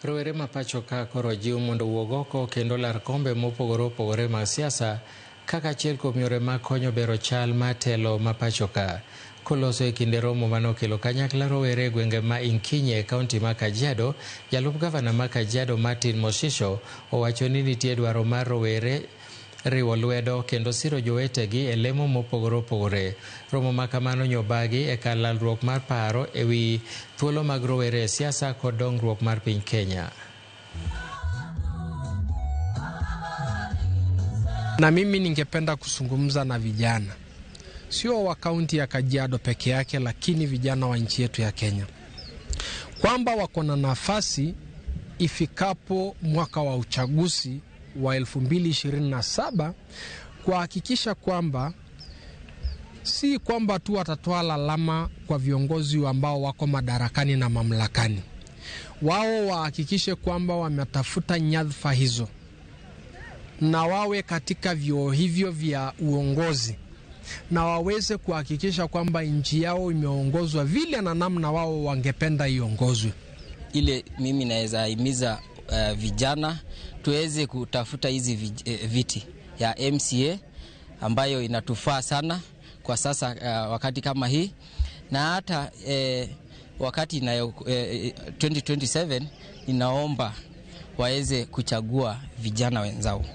Rowere ma pacho ka koro jiw mondo owuog oko kendo lar kombe mopogore opogore mag siasa kaka achiel kuom yore mag konyo bero chal mar telo ma pacho ka. Koloso e kinde romo mane okelo kanyakla rowere e gwenge ma Inkinye e kaunti ma Kajiado, jalup gavana ma Kajiado Martin Moshisho owacho ni nitie dwaro mar rowere riwo lwedo kendo siro jowetegi e lemo mopogore opogore. Romo ma kamano nyobagi e kar lalruok mar paro e wi thuolo mag rowere e siasa kod dongruok mar piny Kenya. Na mimi ningependa kuzungumza na vijana, sio wa kaunti ya Kajiado peke yake, lakini vijana wa nchi yetu ya Kenya, kwamba wako na nafasi ifikapo mwaka wa uchaguzi wa 2027 kuhakikisha kwamba si kwamba tu watatoa lalama kwa viongozi ambao wako madarakani na mamlakani, wao wahakikishe kwamba wametafuta nyadhifa hizo na wawe katika vyoo hivyo vya uongozi na waweze kuhakikisha kwamba nchi yao imeongozwa vile na namna wao wangependa iongozwe. Ile mimi naweza himiza vijana tuweze kutafuta hizi viti ya MCA ambayo inatufaa sana kwa sasa, wakati kama hii na hata wakati inayo 2027 inaomba waweze kuchagua vijana wenzao.